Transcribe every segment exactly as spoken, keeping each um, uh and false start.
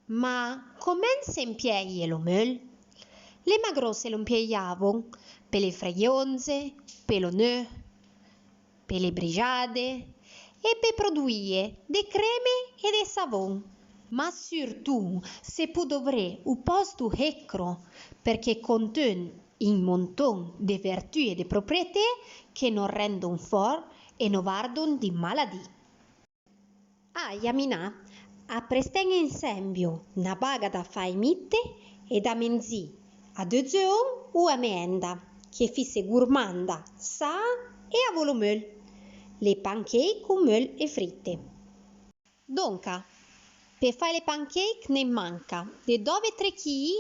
Ma comèn s'empiéye lo meul? Le magrose lo empiéyavon pe le fréyonze, pe lo neu, pe le brijade é pe produiye de creme é de savon. Ma surtou se pou dovré u postu hécro, perqué conteun in monton de vertu é de proprieté que no rendon for é no vardon di maladì. A Yamina, aprestèn ensembio na baga da fai mite é da menzì a dezeuon u a meenda, que fisse gourmanda, saa é avó lo meul, le pancake u meul é frite. Donca, pe fai le pancake ne manca de dove tre quilli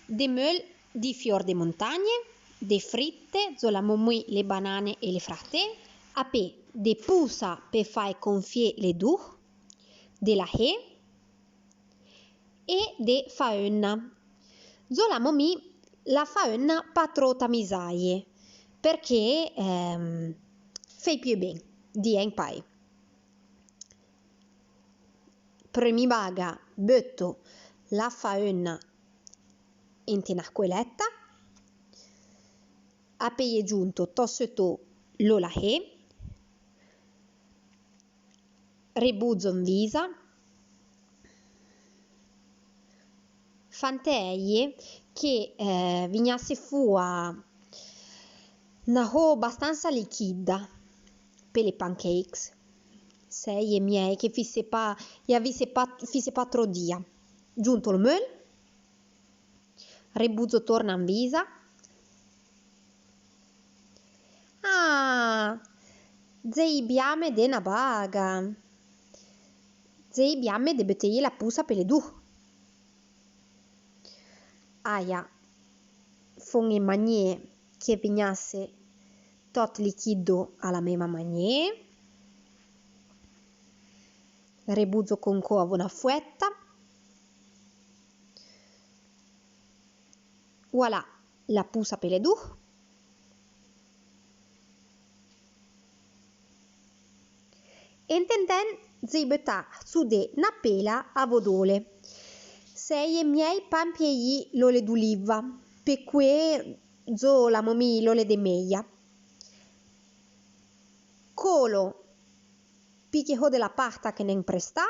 de meul di fior de montagne, de frite, zo la momì, le banane é le frate, apé de pusa pe fai confié le duh, de lahé é de faeuna. Zo la momì la faeuna pa tro tamisaye, perqué, ehm, fé più ben, di en pai. Premi baga, beuto la faeuna inte na coeletta, apé ye giunto to seuto lo lahé, rebuzo in visa, fanteèye que, eh, vignasse fua na ho bastansa liquida pe le pancakes. Seie miei que fisse pa, e avisse pa, fisse pa tro dia. Giunto lo meul, rebuzo torna in visa. Ah, zéi biame de na baga. Zéi biame de beuteye la pusa pe le duh. Aia, fon en manié que vignasse tot liquido a la mema manié. Rebuzo con co avó na fuetta. Voilà, la pusa pe le duh. Entenden zéi beutà su de na pela avó dole. Seie miei pa empieyi l'ole d'uliva, pe que zo la momì l'ole de meia. Colo pique ho de la parta que n'en presta.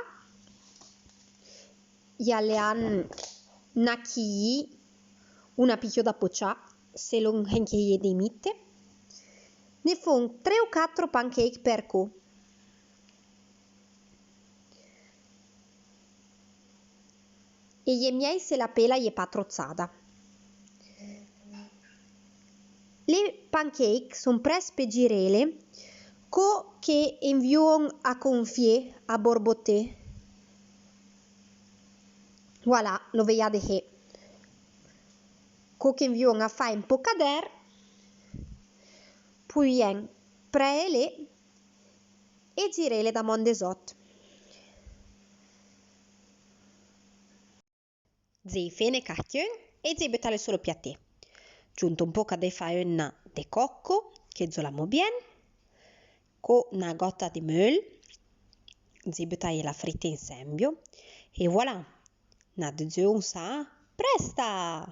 Ya le an na quilli, una piquioda pocha, se l'on hen que ye de mite. Ne fon tre o catro pancake per co. E ye miei se la pela ye pa tro tsada. Le pancake son prest pe girele, co que envion a confié, a borboté. Voilà, lo veiade he. Co que envion a fai un poca d'aer, pouyen preele e girele da mon dezot. Zéi fene caccheun e zéi beutale su lo piaté. Giunto un poca de faeuna de coco, que zo l'amo bien, co na gota de meul, zéi beutaie la frite ensembio, e voilà, na dezeuon sa presta!